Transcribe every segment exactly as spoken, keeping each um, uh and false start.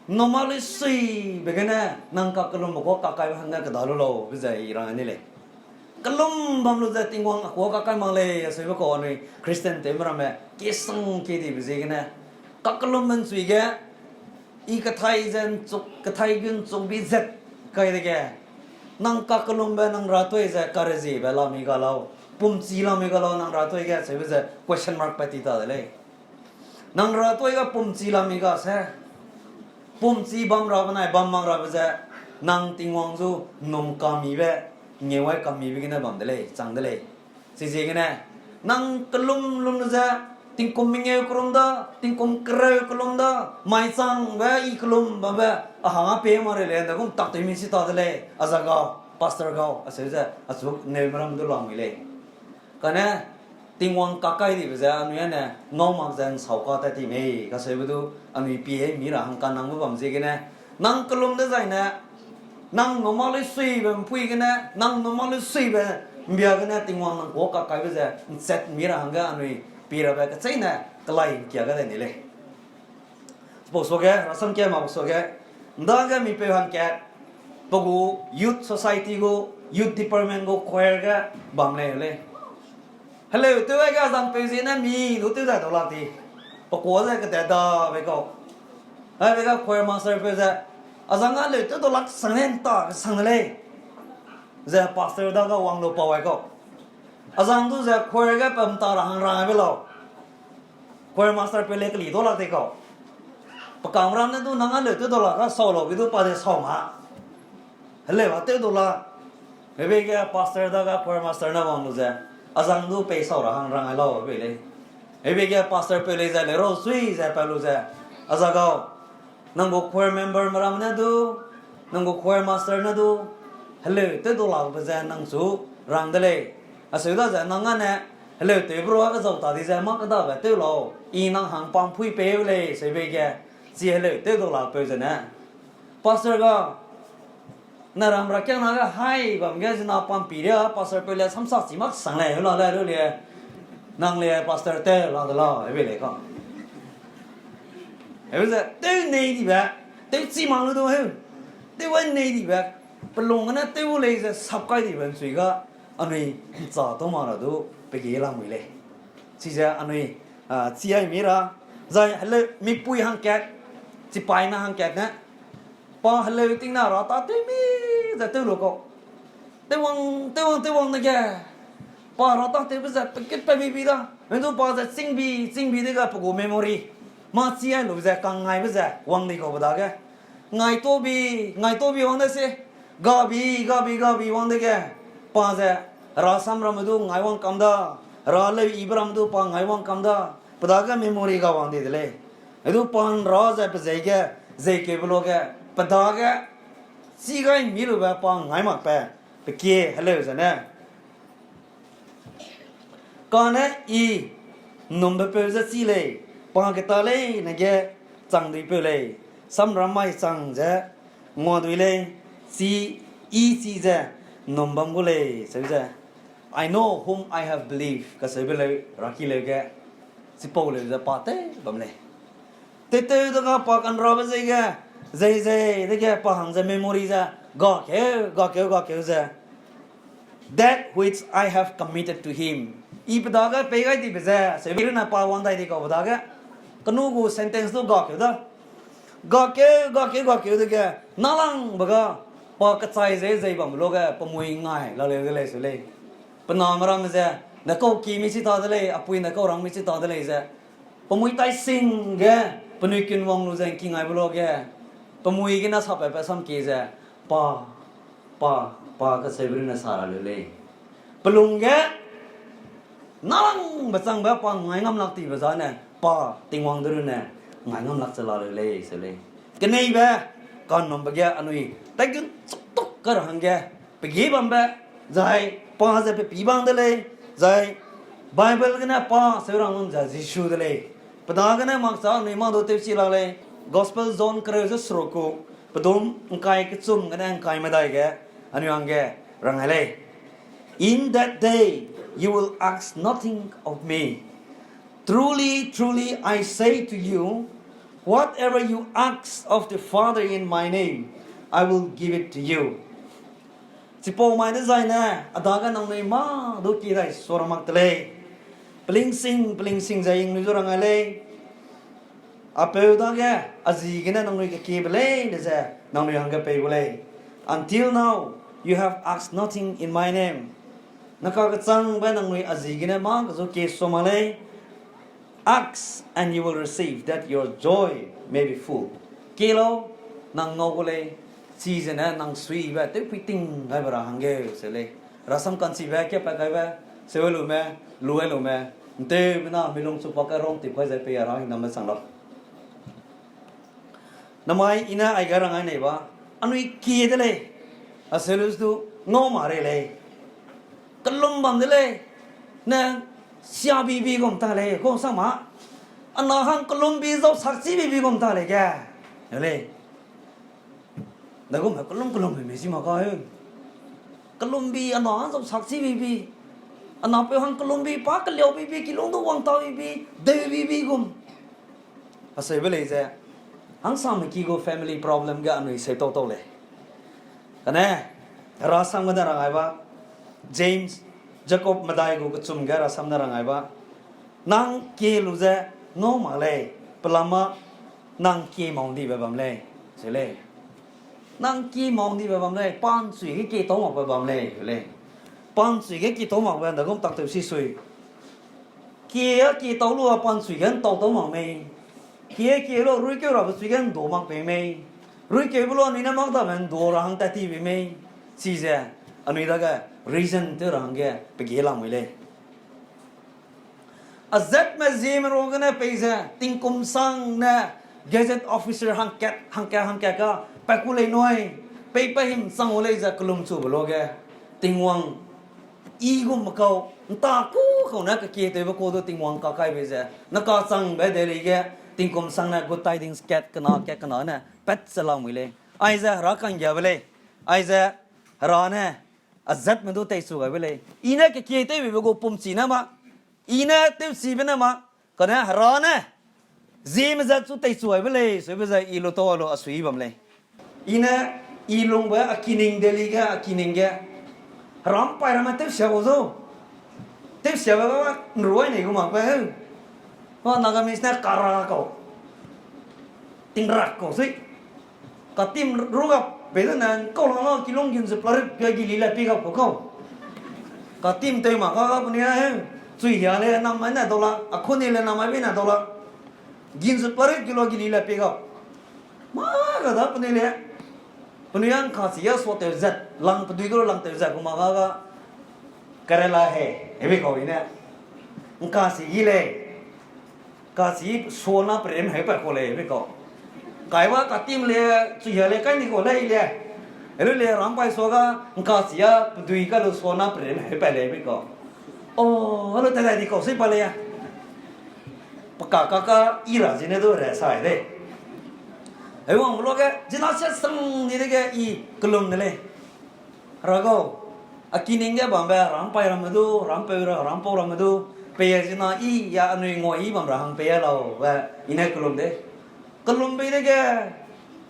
Numa lui suibe gene, nang kakellumbe kuâ kakaibe hangge keda lu lau, be ze i rang ni lei. Kellum bam lu ze Tingwang a kuâ kakai mak lei, aseube kau anui Christian tewme ramme, kesang kedibe ziegene. Kakellumbe ’nchui ge, i kethai ze ’nchuk, kethai gu ’nchuk bi zet kai dege. Nang kakellumbe nang ratui ze kareziebe lamui ga lau. Pumchi lamui ga lau nang ratui ge, aseube ze question mark pat ti ta de lei. Nang ratui ge pumchi lamui ga se. Pumchi bam rabe nai bam mak rabe ze. Nang Tingwang zu ’nnum kamibe, ngeuai kamibe gene bam de lei, chang de lei. Chiziegene, nang kellum lum lu ze, tingkum mengeu kellum da, tingkum kereu kellum da, mai changbe i kellum bambe, a hang a pei mak rei lei, ’nda gum tak tew mi chi ta de lei, a za gau, pastor gau, aseu ze, achu neume ram du lamui lei. Kane, Tingwang kakai dibe ze anui âne ngau mak ze ’nsau ka tat ti mei, kaseube du anui pie mi ra hang kanangbe bam ziegene, nang kellum dezaine, nang numa lui suibe ’mpui gene, nang numa lui suibe ’mbia gene, Tingwang nang kuâ kakaibe ze ’nchat mi ra hangge anui pie rabe kecheîne kelai ’ngkia ga dai ni lei. Chipau suage, rasam ke mak suage, ’ndage mipeu hangkat, pe gu youth society gu, youth department gu choir ge bam lei lei. Heleu tew aige azang peu ziene mi du tew dai dau lak di. Pe kuâ ze kedat dabe kau. Aibe ga choir master peu ze, azang ga heleu tew dau lak sang ne ’nta sang de lei. Ze pastor dage wang lu pau ai kau. Azang du ze choir ge pe ’nta ra hang rang aibe lau. Choir master peu lei keli dau lak di kau. Pe kangme ram ne du nang heleu tew dau lak ga sau lau bi du pa de sau ma. Heleu a tew dau lak. Heube ge pastor dage choir master ne wang lu ze, azang du pei sau ra hang rang ai lau be lei. Heube ge pastor peu lei ze leu rau sui ze pa lu ze, a za gau. Nang gu choir memberme ram ne du, nang gu choir master ne du, heleu tew dau lakbe ze nang chu rang de lei. Aseu da ze nang âne, heleu tewbe ruage zau ta di ze mâ kedabe tew lau, i nang hang pam pui pei u lei, seube ge, chi heleu tew dau lakpeu zene. Pastor ga, na ram ra kiangna ge hai bam ge zina pam pi ria, pastor peu le samsa chi mak sang lei, heu la le, heu le, nang le pastor tew la de la, heube lei ka. Heu ze, tew nei dibe, tew chi mak lu du heu, tew wai nei dibe, pe lung gene tew lei ze sap kai dibe ’nchui ga, anui ’ncha tau mak ra du, pe ge lamui lei. Chize anui, a, chi ai mi ra, zai heleu mipui hangkat, chipaime hangkat ne, pa heleu ting na ra tâtew mi ze tew lu kau. Tewwang, tewwang, tewwang dege. Pa ra tâtewbe ze pekit pe bibi da. Medu pa ze chîngbi, chîngbi dege pe gu memory. Mâ chi ai lu ze kangngaibe ze wang di kaube dage. Ngai tobi, ngai tobi wang de se. Gabi, gabi, gabi wang dege. Pa ze, hera samramme du ngai wang kam da. Hera leu yibe ramme du pa ngai wang kam da. Pe dage memory ga wang di de lei. Hedu pa ’nra ze pe zei ge, zeikeube luage, pe dage, chi gai mi lube pa ngai makbe, pe kie heleu zene. Kane i ’nnumbe peu ze chi lei, pa keta leine ge chang duipeu lei, samram mai chang ze, ngua dui lei, chi, i chi ze, ’nnum bam gu lei, seu ze. I know whom I have believed, kaseube leu, raki leu ge, chipau leu ze pa tew bam lei. Tew tew dege pa ka'nrabe ze ge, zei zei dege pa hang ze memory ze, gakeu, gakeu, gakeu ze. That which I have committed to him. I pe dage pei gai dibe ze, seube runne pa wang dai di kaube dage. Kenu gu sentence du gakeu da. Gakeu, gakeu, gakeu dege, nalangbe ga, pa kechai ze zei bambe luage, pe mui ngai, laleu de lei seu lei. Pe name ramme ze, ne kau ki mi chi ta de lei, apui ne kau rang mi chi ta de lei ze. Pe mui tai sing ge, penui kunwang lu ze ’ngkingaibe luage, pe mui gene sapatpat sam kie ze, pa, pa, pa kacheube runne sa ra leu lei. Pe lung ge, nalangbe changbe pa ngai ngam lak tibe zane, pa Tingwang de runne, ngai ngam lak che la leu lei, seu lei. Keneibe, ka'nnumbe ge anui, tai gun chuktuk ka ra hangge, pe ge bambe, zai, pa ze pe pî bang de lei, zai, Bible gene pa seu rang nun ze Jisu de lei. Pe dagene makcha anui mâ du tewchi la lei, Gospel John kereu ze seruk gu, pedum ’ngkai kechum gene ’ngkai medai ge, anui hangge rang ai lei. In that day, you will ask nothing of me. Truly, truly, I say to you, Whatever you ask of the Father in my name, I will give it to you. Chipau mai dezaine, a dage nangnui mâ du kie dai sua ra mak te lei. Pelingsing, pelingsing ze I ngnui zu rang gai lei. A peu dage, a zi gene nangnui kekiebe leine ze, nangnui hangge pei gu lei. Until now, you have asked nothing in my name. Naka kechangbe nangnui a zi gene mâ kezu kie sua mak lei. Ask and you will receive, that your joy may be full. Kie lau, nang ngau gu lei, chizene nang suibe tewpui ting gaibe ra hangge se lei. Rasam kanchibe kepat kaibe, sewe lume, luai lume, ntewbe na milung chu pak kai rong tip kai ze pei a ra hingnam me chang lau. Namai I ne aige rang ai nei ba, anui kie de lei, a selus du ngau ma rei lei. Kelum bam de lei, ne sia bibi gum ta lei, kau sang ma. Ana hang kelum bi zau sakchi bibi gum ta lei ge. Lei. Dagum he kelum kelum me si ma ka he. Kelum bi ana hang zau sakchi bibi. Ana peu hang kelum bi pa keliau bibi, kilung du wang ta bibi, deu bibi gum. Aseube lei ze, hangsame ki gu family problem ge anui sei tau tau lei. Kane, rasam gene rang ai ba, James, Jacob medai gu kechum ge rasam ne rang ai ba, nang kie lu ze ngau mak lei, pelama nang kie maung dibe bam lei, se lei. Nang kie maung dibe bam lei, pa nchui ge kie tau makbe bam lei, lei. Pa nchui ge kie tau makbe ndagum tak tew si sui. Kie a kie tau lu a pa nchui ge ntau tau mak mei. Kie kie lu ruikeu rabe chui ge ndu mak pei mei. Ruikeube lu anui ne mak dame ndu ra hang tat ti bei mei. Chize, anui dage reason tew ra hangge pe gie lamui lei. A zatme zieme ruagene peize, tingkum sang ne gazette officer hangkat, hangkat, hangkat ka, pa ku lei nui, pei pa him chang u lei ze kelum chube luage, Tingwang, I gumme kau, nta ku kau ne kekie tewbe ku du Tingwang kakaibe ze, naka changbe de lei ge, tingkum sang ne Good Tidings kat kena, kat kena ne, pat ze lamui lei. Aize hera kanggiabe lei. Aize hera ne, a zatme du teichu gaibe lei. I ne kekie tewbe gu pumchi ne ma. I ne tewchibe ne ma. Kane hera ne, zieme zat chu teichu gaibe lei, seube ze I lu tau a lu a sui bam lei. I ne, I lungbe a kining de lei ge, a kining ge. Heram pai ramme tewsia kau zu. Tewsiabe ga nruai nei gu makbe heu. Wa Nagamese ne kara kau. Tingrak kau sui. Katim rugap pe de ne, kau lang la kilung ginzu plarit ge gili le pigap kau kau. Katim tew mak ka ga penui a he, chui hia le nam mai ne dau la, a kune le nam mai be ne dau la. Ginzu plarit ge lu gili le pigap. Mâ ga da penui le. Penui a ngkachi a suatew zat, lang pedui ge lu langtew zat gu ma ga ga. Kerela he, hebe kau I ne. Ngkachi gi lei. Kachi suana perem heu pa kau lei, hebe kau. Kaiba katim le, chui hia le kai ni kau lei le. Helu le ram pai sua ga, ngkachi a pedui ka lu suana perem heu pa lei, hebe kau. O, helu tat dai di kau sui pa lei a. Peka kaka I ra zine du re sai de. Hewang luage, zina sia sang di dege I kelum de lei. Hera gau, a kining ge bambe, ram pai ramme du, ram peu ra, ram pau ramme du, pei zina I ya anui ngua I bam ra hang pei lau, be, I ne kelum de. Kelum bei dege,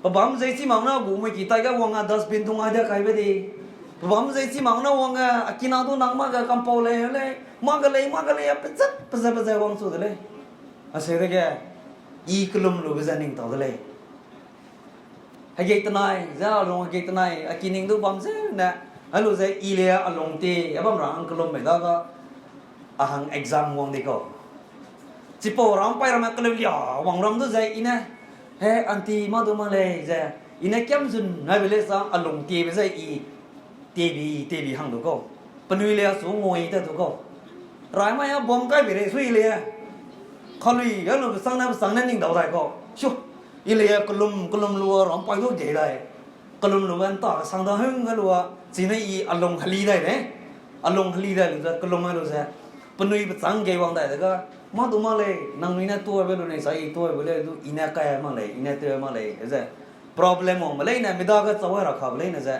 pe bam zei chi mak na gu mui ki tai ge wang a dustbin dung ai de kaibe di. Pe bam zei chi mak na wang a, a kina du nang mâ ge kampau lei, lei, mâ ge lei, mâ ge lei, a pezat, pezat, pezat wang chu de lei. Aseu dege, I kelum lube ze ning tau de lei. Hegei tenai, ze a lung hegei tenai, a kining du bam ze ne, helu ze I le a lung ti, a bam ra hang kelum mei da ga, a hang exam wang di kau. Chipau ram pai ramme keleu lia, wang ram du ze I ne, he, aunty, mâ du mak lei, ze, I ne kiam zun naibe le sa, a lung tibe ze I, tebi, tebi hang du kau. Penui le a su ngui tat du kau. Rai mai a bam kai be rei sui le. Kalui, a lu besang ne, besang ne ning dau dai kau. Shu, I le kelum, kelum lu a ram pai du gei dai. Kelum lu a nta kesang da hung a lu a, chine I a lung heli dai de. A lung heli dai lu ze, kelum a lu ze. Penui bechâng gei wang dai de ga, mâ du mak lei, nangnui ne tuaibe lu nei sa I tuaibe lei du, I ne kai mak lei, I ne tew mak lei, ze. Problem wangbe leine, mi dage chau ra kabe leine ze.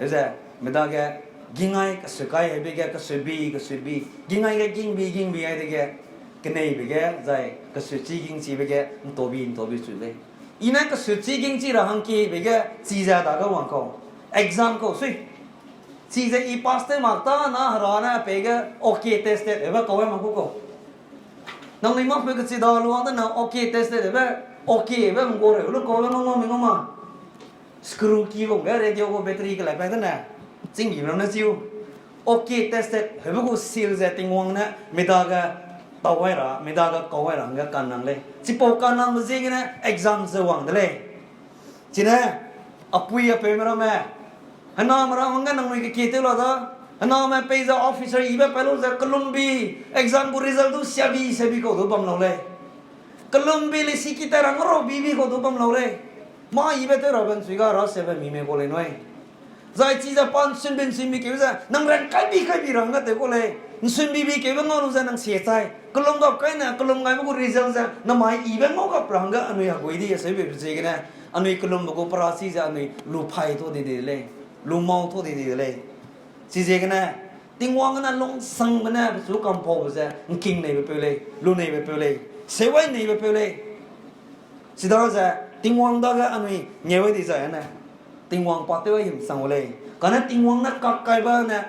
Ze, mi dage, gingai kesui kai, hebe ge kesui bi, kesui bi. Gingai ge gingbi, gingbi ai dege. Keneibe ge, zai kesuchi gingchibe ge, ntobi ntobi chu lei. I ne kesuchi gingchi ra hangkibe ge, chize dage wang kau. Exam kau sui. Chize i pass tew mak ta na hera ne pei ge, okay tested, ebe kau e mak ku kau. Nangnui mâ peu kechida luang de na, okay tested, ebe, okay, ebe nggu re, lu kau e ngau ngau mi ngau ma. Screw key gu ge radio gu battery kelak pa de ne, chîngbi ram ne chiu. Okay tested, hebe gu seal ze Tingwang ne, mi dage tau ai ra, mi dage kau ai ra hangge kannang lei. Chipau kannangbe ziegene exam ze wang de lei. Chine, apui apeume ramme, hename ra hangge nangnui kekie tew la da, hename peize officer ibe pa lu ze kelumbi, exam gu result du siabi siabi kau du bam lau lei. Kelumbi lei siki tai ra ngarau bibi kau du bam lau lei. Mâ ibe tew rabe ’nsui ga ra siabe mime kau lei nui. Zai chize pa ’nsunbi ’nsunbi keube ze, nang ran kaibi kaibi ra hangge tew kau lei. ’Nsunbibi keube ngau lu ze nang sie chai. Kelum gap kai ne, kelum gaibe gu result ze, namai ibe ngau gap ra hangge anui hegui di, aseubebe ziegene, anui kelumbe gu perachi ze anui lu phai ta di di de lei. Lu mau ta di di de lei. Chiziegene, Tingwang gene lungsangbe ne pechu kampaube ze, ’ngking neibe peu lei, lu neibe peu lei, seuai neibe peu lei. Chidaze, Tingwang dage anui ngeu di zai ne, Tingwang pa tew ai himsang gu lei. Kane Tingwang ne kak kaibe ne,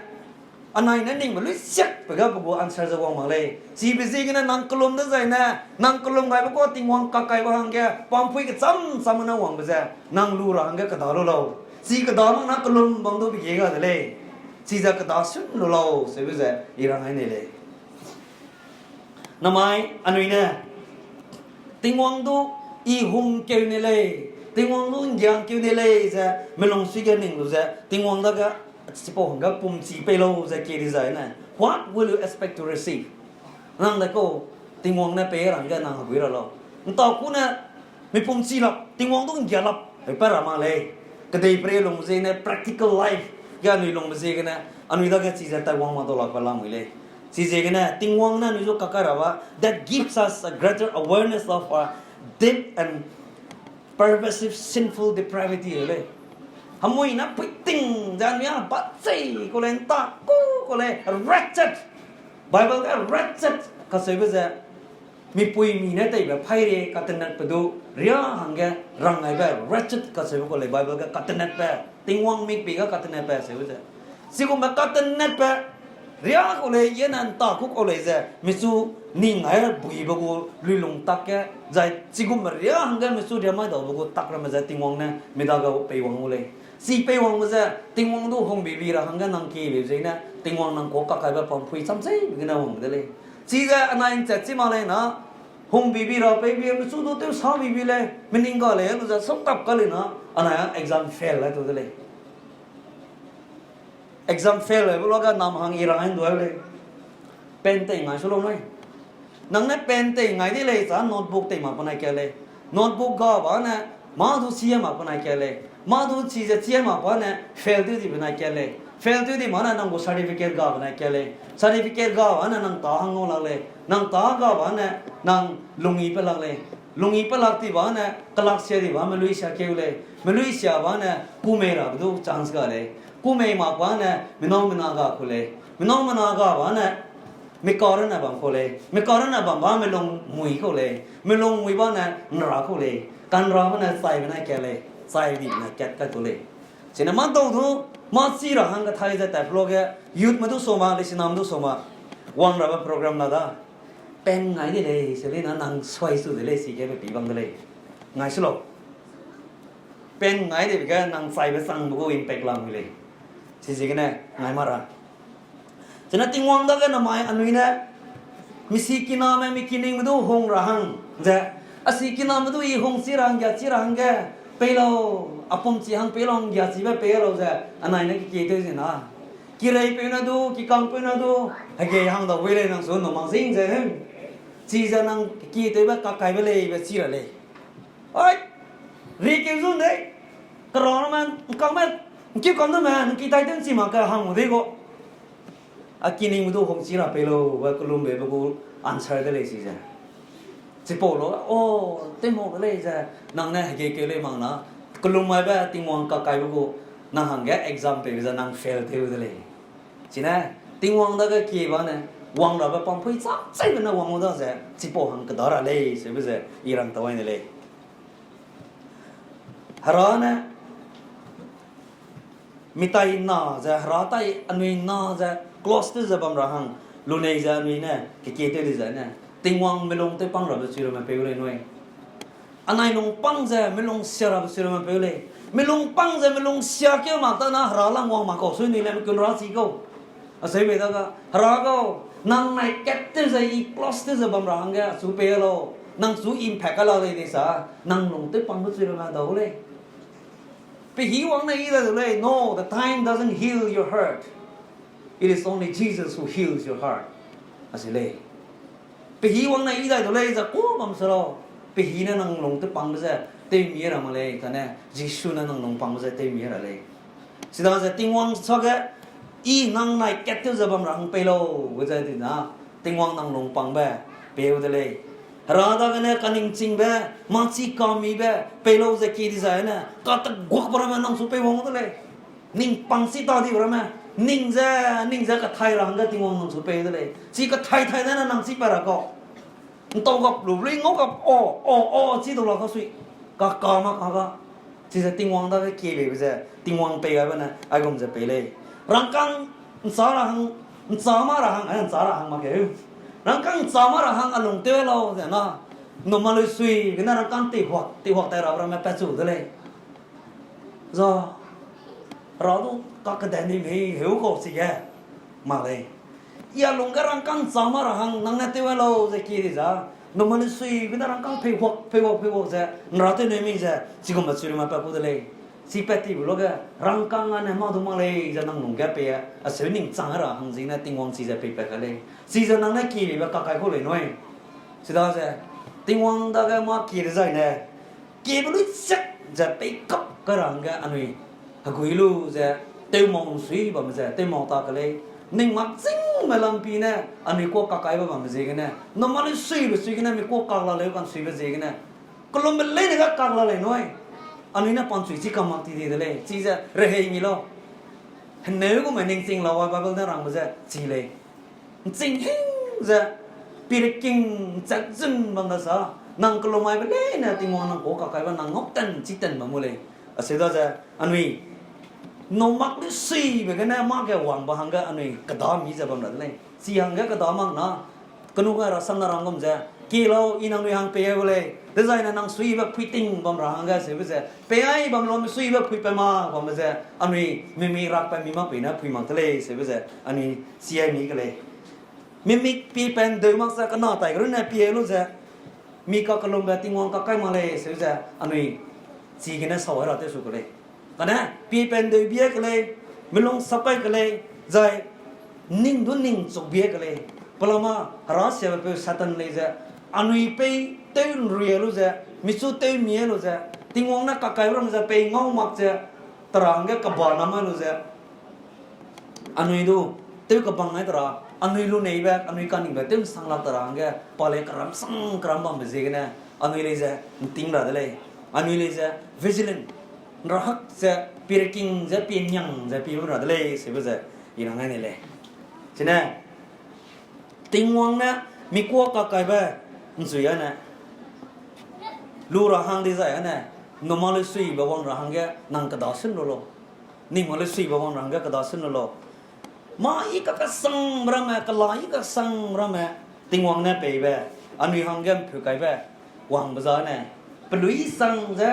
anai ne ningbe luisiakbe ge pe gu answer ze wang mak lei. Chibe ziegene nang kelum dezai ne, nang kelum gaibe kau Tingwang kak kaibe hangge, pampui kecham cham ne wangbe ze, nang lu ra hangge keda lu lau. Chi keda mak na kelum bam du be gie ga de lei. Chize keda sun lu lau, seube ze, i rang ai nei lei. Namai, anui ne, Tingwang du i hungkeu ne lei, Tingwang du ’nggiangkeu ne lei ze, melungsui ge ning lu ze, Tingwang dage, chipau hangge pumchi pei lau ze kie di zai ne, what will you expect to receive? Nang de kau, Tingwang ne pei ra hangge nang hegui ra lau. ’Nta ku ne, mi pumchi lap, Tingwang du ’nggia lap, heupat ra mak lei. Kedeiperei lungbe ziegene practical life ge anui lungbe ziegene, anui dage chize taiwang ma dau lakbe lamui lei. Chiziegene, Tingwang ne anui zu kak kai ra ba, that gives us a greater awareness of our deep and pervasive sinful depravity lei. Hemui ne puiting ze anui a batsei kau lei, ’nta ku kau lei, wretched. Bible ge wretched kacheube ze, mipuimi ne teibe phaire katenetpe du, ria hangge rang gaibe wretched kacheube kau lei, Bible ge katenetbe, Tingwang mikpie ge katenetbe seube ze. Chigumbe katenetbe, ria kau lei, ye ne ’nta ku kau lei ze, michu ning ai buibe gu luilung tak ge, zai chigumbe ria hangge michu ria mai daube gu tak ramme ze Tingwang ne mi dage peiwang gu lei. Chi peiwangbe ze, Tingwang du hungbibi ra hangge nang kiebe ziegene, Tingwang nang kau kak kaibe pampui cham cheibe gene wang de lei. Chize anai ’nchat chi mak lei na, hungbibi ra peibi, michu du tewsa bibi lei, mening ga lei, lu ze sâu tap ka lei na, anai exam fail ai tu de lei. Exam fail aibe luage nam hang i rang ai ’nduai lei. Pen tei ngai su lau nui. Nang ne pen tei ngai di lei cha notebook tei mak penai kat lei. Notebook ga ba ne, mâ du chi mak penai kat lei. Mâ du chi ze chi mak ba ne, fail tew di penai kat lei. Fail tew di ma ne nang gu certificate ga penai kat lei. Certificate ga ba ne nang tâ hang ngau lak lei. Nang tâ ga ba ne nang lungyi pe lak lei. Lungyi pe lak ti ba ne kelak sia di ba melui sia keu lei. Melui sia ba ne kumei rabe du chance ga lei. Kumei mak ba ne menâu mena ga ku lei. Menâu mena ga ba ne mi karune bam kau lei. Mi karune bam ba melung mui kau lei. Melung mui ba ne ’nra kau lei. Kanra ba ne chaibe nai kat lei. Chai di ne kat kai tu lei. Chine mâ dau du, mâ chi ra hang kethai ze tat pe luage, youthme du sa ma, leisiname du sa ma, wang rabe program la da. Pen ngai de lei, se lei na nang suai su de lei, si ge pe pi bam de lei. Ngai su lau. Pen ngai dibe ge nang chaibe changbe gu impact lamui lei. Chiziegene ngai ma ra. Chine Tingwang dage namai anui ne, mi sikiname, mi kiningme du hung ra hang ze, a sikiname du i hung chi ra hangge, chi ra hangge, pei lau, a pum chi hang pei lau, hangge chibe pei lau ze, anai ne kekie tew ze na. Kireipeu ne du, kikangpeu ne du, hegei hang dau gui lei nang su nu mak zing ze. Chize nang kekie tewbe kakaibe lei be chi ra lei. Ai, ri keu zu dei, kera ramme, ’ngkangme, ’ngkeu kam dume, ’ngki tai tew ’nchi mak ke hang u dei gu. A kiningme du hung chi ra pei lau, be kelumbe be gu answer de lei chize. Chipau lu, o, tew mau de lei ze, nang ne hegei keu lei mak na, kelum maibe Tingwang kakaibe gu, nang hangge exam peibe ze nang fail tew de lei. Chine, Tingwang dage kie ba ne, wang rabe pampui chak chaibe ne wang u da ze, chipau hang keda ra lei, seube ze, i rang tau ai ne lei. Hera ne, mi tai na ze, Hera tai anui na ze, close tew ze bam ra hang, lunei ze anui ne, kekie tew di ze ne, Tingwang melung tew pang rabe chui ramme peu lei nui. Anai lung pang ze melung sia rabe chui ramme peu lei. Melung pang ze melung sia keu mak ta na Hera lang wang mak kau, sui nui le mekun ra chi kau. Aseu bei da ga, Hera gau, nang nai kat tew ze i close tew ze bam ra hangge, achu pei lau, nang chu impact a la lei de sa, nang lung tew pangbe chui ramme dau lei. Pehî wang ne i dai du lei, no, the time doesn't heal your hurt. It is only Jesus who heals your heart. Asi lei. Pehî wang ne i dai du lei ze ku bam se lau. Pehî ne nang lung tew pangbe ze tewmi ra mak lei, kane Jisu ne nang lung pangbe ze tewmi ra lei. Chidaze Tingwang sage, i nang nai kat tew ze bam ra hang pei lau, ge ze di na, Tingwang nang lung pangbe peu de lei. Hera dagene kaningchingbe, mâchi kamibe pei lau ze kie dizai ne, kateguakbe ramme nang chu pei wang de lei. Ning pang chi ta dibe ramme, ning ze, ning ze kathai ra hangge Tingwang nang chu pei de lei. Chi kathai thai dene nang chi pat ra kau. Ntau gap lu lui ngau gap, o, o, o, chi du la ka sui. Ka, ka ma ka ga. Chize Tingwang dage kie beibe ze, Tingwang pei gaibe ne, aigum ze pei lei. Rangkâng nchâ ra hang, nchâ mâ ra hang, eh, nchâ ra hang mak keu. Rangkâng nchâ mâ ra hang a lung tew lau ze na. Numa lui sui, gene rangkâng teihuak, teihuak tai rabe ramme pat chu de lei. Za, Hera du kakedan di mei heu kau chige. Mak lei. I a lungge rangkâng nchâ mâ ra hang nang ne tew lau ze kie di za. Numa lui sui gene rangkâng peihuak, peihuak, peihuak ze, nra tew nui mei ze, chigumbe chui ramme pat ku de lei. Chi pat tibe luge, rangkâng ane mâ du mak lei ze nang lungge pei, aseu ning chang ra hang ziegene Tingwang chize peipat kai lei. Chize nang ne kie beibe kakai kau lei nui. Chidaze, Tingwang dage mâ kie dezai ne, kiebe lui chak ze peikap kai ra hangge anui hegui lu ze, tewmau nsui bamme ze tewmau ta ke lei. Ning makchîngme lampi ne anui kuâ kakaibe bamme ziegene, numa lui suibe suigene mi kuâ kak la leu kansuibe ziegene, kelumbe leine ga kak la lei nui. Anui ne panchui chi kam mak ti di de lei. Chize rehei mi lau. Heneu gume ningching lau a Bible ne rangbe ze chi lei. Nching hing ze, pireking nchak zun bam da sa, nang kelum aibe leine Tingwang nang kuâ kakaibe nang ngau ten chi ten bam mu lei. Aseu daze, anui, nau mak lui suibe gene mâ ge wangbe hangge anui keda mi ze bam ra de lei. Chi hangge keda mak na, kenu gai ra sam na rang gum ze, kie lau, i nangnui hang pei ai gu lei, dezai ne nang suibe phui ting bam ra hangge seube ze, pei ai bam lau, mi suibe phui pe ma bambe ze, anui mimi rakpat mi mak pei ne phui mak de lei seube ze, anui chi ai mi ke lei. Mimik pie pen deu mak ze kena tai ge runne pie lu ze, mi kakelumbe Tingwang kakai mak lei seu ze, anui chigene sau ai ra tew su ke lei. Kane, pie pen deu bie ke lei, melung sap kai ke lei, zai ning du ning chuk bie ke lei. Pelama, Hera siabe peu Satan lei ze, anui pei tew nrui lu ze, michu tew mi lu ze, Tingwang ne kakai ram ze pei ngau mak ze, tera hangge keba nam ai lu ze, anui du, tew kebang ai tera, anui luneibe, anui kaningbe tew nsang lak tera hangge, pa lei keram sang keram bambe ziegene, anui lei ze nting ra de lei, anui lei ze vigilant, nrahak ze, pireking ze, pieniang ze, pie ra de lei, seube ze, i rang ai ne lei. Chine, Tingwang ne, mi kuâ kakaibe, nchui ane, lu ra hang dizai ane, numa lui suibe wang ra hangge, nang keda sun lu lau. Ningma lui suibe wang ra hangge keda sun lu lau. Mâ i kakesangbe ramme, kela i kakesangbe ramme, Tingwang ne peibe, anui hangge mpeu kaibe, wangbe zane, pelui sang ze,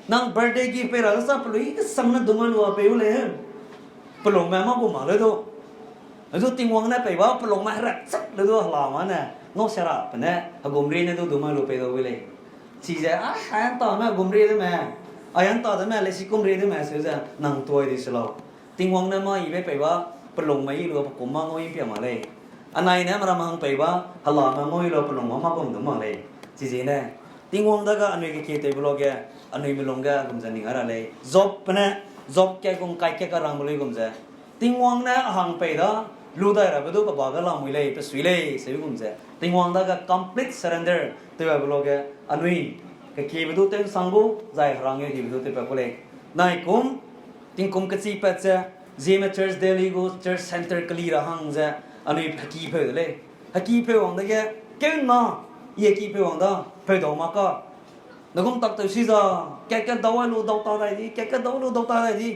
nang birthday gift pei ra ge sa pelui kesang ne dumai lu a pei u lei. Pelungme mâ gu mak leu du. Zu Tingwang ne peiba pelungme herakchak leu du helame ne, ngau sia ra pe ne, hegum rie ne du dumai lu pei dau wi lei. Chize, a, a yan ta me hegum rie de me, a yan ta de me leisikum rie de me seu ze, nang tuai di se lau. Tingwang ne mâ ibe peiba, pelungme i lu pe kum mâ ngau i mpia mak lei. Anai ne meram hang peiba, helame ngau i lu pelungme mâ gum du mak lei. Chiziegene, Tingwang dage anui kekie tewbe luge, anui melung ge gum ze ning ai ra lei. Job pe ne, Job kaigung kai ke karangbe luigum ze, Tingwang ne a hang pei da, lu dai rabe du keba ge lamui lei, pe sui lei, seu gum ze, Tingwang dage complete surrender tewbe luge, anui kekiebe du tew nsang gu, zai herang ge hibe du tewpat ku lei. Naikum, tingkum kechipat ze, Zeme Church Delhi gu church center keli ra hang ze, anui hekipeu de lei. Heki peu wang dege, keu na, i heki peu wang da, peu dau mak ka. Nagum tak tew si za, kat kat dau ai lu dau ta dai di, kat kat dau lu dau ta dai di.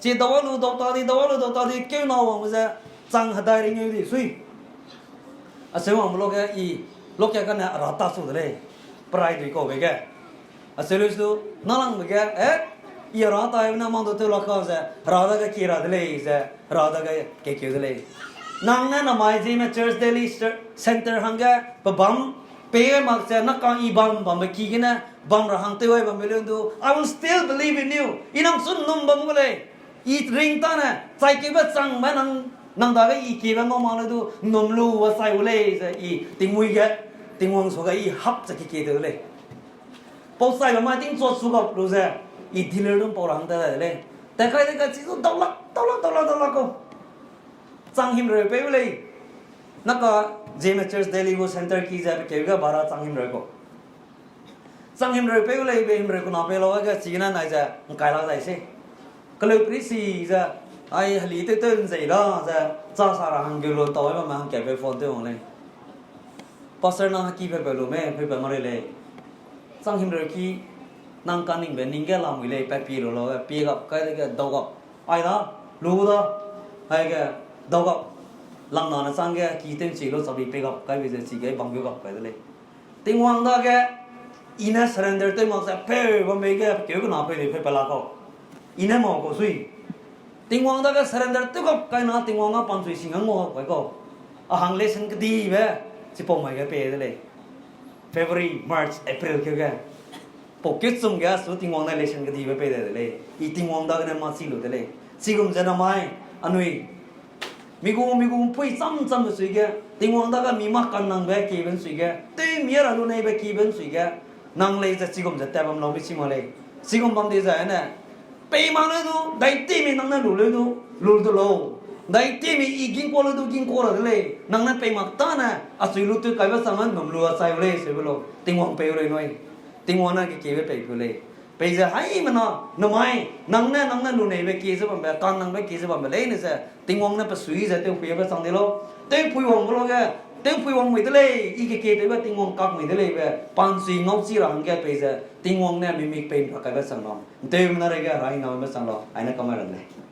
Chi dau ai lu dau ta di, dau ai lu dau ta di, keu na wangbe ze, chang hedai ringeu di sui. Acheu wangbe luge i, luge kane a ra ta su de lei. Perai dui kau be ge. Acheu lu su, nalangbe ge, eh, i a ra ta na mang du tew la ka ze, Hera dage kie ra de lei ze, Hera dage kekeu de lei. Nang ne namai Zeme Church Delhi Center hangge, pe bam, pei gai mak ze, nakang i bam bambe ki gene, bam ra hang tew ai bambe leu du, I will still believe in you. I nang chu nnum bam gu lei. I ring tane, chai keube changbe nang, nang dage i kiebe ngau mak le du, nnum lu wa chai gu lei ze, i tingmui ge, Tingwang suage i hap ze kekie tew de lei. Pau chaibe mai tingchua su gap lu ze, i dealer dum pau ra hang ta dai de lei. Tat kai de ka chi zu daulak, daulak, daulak, daulak kau. Chang himreu pei gu lei. Naka Zeme Church Delhi gu center ki ze pe keu ge bara chang himreu kau. Chang himreu pei gu lei be himreu kuna pei lau ge chigene nai ze ngkai la zai se. Keleu pri si ze, ai heli tew tew nzei da ze, cha sa ra hangge lu tau ai bamme hangkatpeu phone tew wang lei. Pastor nang heki peupeu lu me, peupeu ma rei lei. Chang himreu ki nang kaningbe ning ge lamui lei, pat pie lu lau, pie gap kai dege dau gap. Ai da, lu da, aige, dau gap. Langna ne chang ge ki tew nchi lu chabi pei gap kaibe ze chige bam gu gap kai de lei. Tingwang dage, i ne surrender tew mak ze peu bambe ge, keu kena peu de peu pe la kau. I ne mau kau sui. Tingwang dage surrender tew gap kai na Tingwang a pansui sing a ngau gap kai kau. A hang lesson kedibe, chipau mai ge pei de lei. February, March, April keu ge. Pau kechum ge a su Tingwang ne lesson kedibe pei de de lei. I Tingwang dagene mâ chi lu de lei. Chigum ze namai, anui. Mi gu, mi gu mpui cham chambe sui ge, Tingwang dage mi mâ kannangbe kiebe nsui ge, tewmi ra lu neibe kiebe nsui ge, nang lei ze chigum ze tat bam lau mi chi mak lei. Chigum bam di zai ne, pei mak leu du, daitemi nang ne lu leu du, lu du lau. Daitemi i gingkua leu du gingkua ra de lei, nang ne pei mak tâne, a chui lu tew kaibe chang a nnum lu a chai u lei seube lau, Tingwang pei u lei nui. Tingwang ne kekiebe pei peu lei. Peize haimena, namai, nang ne, nang ne lu neibe kie ze bambe, kannangbe kie ze bambe leine ze, Tingwang ne pe sui ze tewpuibe chang di lau. Tewpui wangbe luge, tewpui wang mui de lei, i kekie tewbe Tingwang kak mui de leibe, pansui ngau chi ra hangge peize, Tingwang ne mimik pei ’nra kaibe chang lau. ’Nteumena reige Hera hingnambe chang lau, ai ne kamai ra de lei.